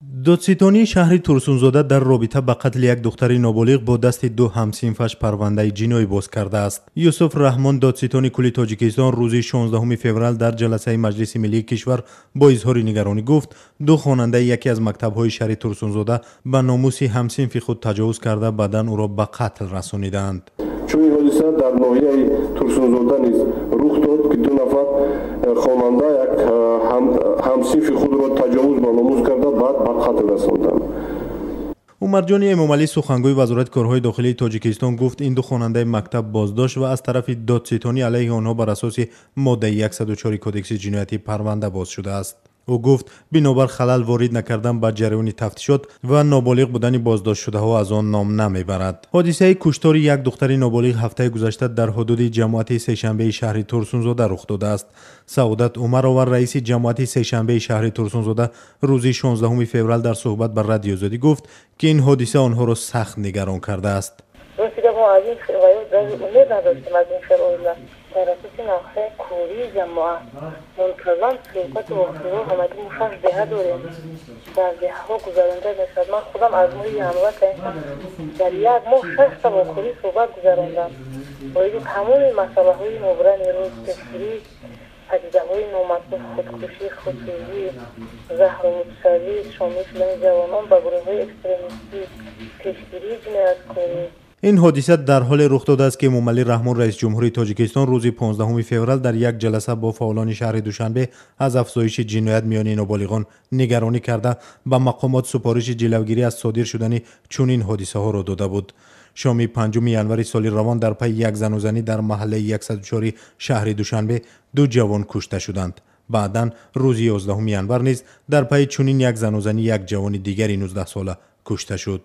Додситонии шаҳри Турсунзода дар робита ба қатли як духтари ноболиғ бо дасти ду ҳамсинфаш парвандаи ҷиноӣ боз кардааст. Юсуф Раҳмон, додситони кулли Тоҷикистон, рӯзи 16 феврал дар ҷаласаи Маҷлиси миллии кишвар бо изҳори нигаронӣ гуфт, ду хонандаи яке аз мактабҳои шаҳри Турсунзода ба номуси ҳамсинфи худ таҷовуз карда, баъдан ӯро ба қатл расонидаанд. Чунин ҳодиса дар ноҳияи Турсунзода низ рух дод, ки ду нафар хонанда як ҳамсинфи худро таҷовуз ба номус карда, баъд ба қатл расонданд. Умарҷони Эмомалӣ, сухангӯи Вазорати корҳои дохилии Тоҷикистон, гуфт, ин ду хонандаи мактаб боздошт ва аз тарафи додситонӣ алайҳи онҳо бар асоси моддаи 104 Кодекси ҷиноятӣ парванда боз шудааст. Ӯ гуфт, бинобар халал ворид накардан ба ҷараёни тафтишот ва ноболиғ будани боздоштшудаҳо аз он ном намебарад. Ҳодисаи куштори як духтари ноболиғ ҳафтаи гузашта дар ҳудуди ҷамоати Сешанбеи шаҳри Турсунзода рух додааст. Саодат Умарова, раиси ҷамоати Сешанбеи шаҳри Турсунзода, рӯзи 16 феврал дар суҳбат ба Радиои Озодӣ гуфт, ки ин ҳодиса онҳоро сахт нигарон кардааст. Ростига, мо аз ин умед надоштем, аз ин хел оила. Дар асоси нақшаи кории ҷамоа мунтазам суҳбату вохӯриҳо, ҳамагӣ мо шаш деҳа дорем, дар деҳаҳо гузаронида мешавад. Ман худам аз моҳи январ та дар як моҳ шашта вохӯрӣ, суҳбат гузарондам оиди тамоми масъалаҳои мубрами рӯз: пешгирии падидаҳои номатлуб, худкушӣ, худсӯзӣ, заҳролудшавӣ, шомил шудани ҷавонон ба гурӯҳҳои экстремистӣ, пешгирии ҷинояткорӣ. Ин ҳодиса дар ҳоле рух додааст, ки Эмомалӣ Раҳмон, раиси ҷумҳурии Тоҷикистон, рӯзи 15 феврал дар як ҷаласа бо фаъолони шаҳри Душанбе аз афзоиши ҷиноят миёни ноболиғон нигаронӣ карда, ба мақомот супориши ҷилавгирӣ аз содир шудани чунин ҳодисаҳоро дода буд. Шоми 5 январи соли равон дар пайи як занузанӣ дар маҳаллаи 104 шаҳри Душанбе ду ҷавон кушта шуданд. Баъдан рӯзи 11 январ низ дар пайи чунин як занузанӣ як ҷавони дигари 19сола кушта шуд.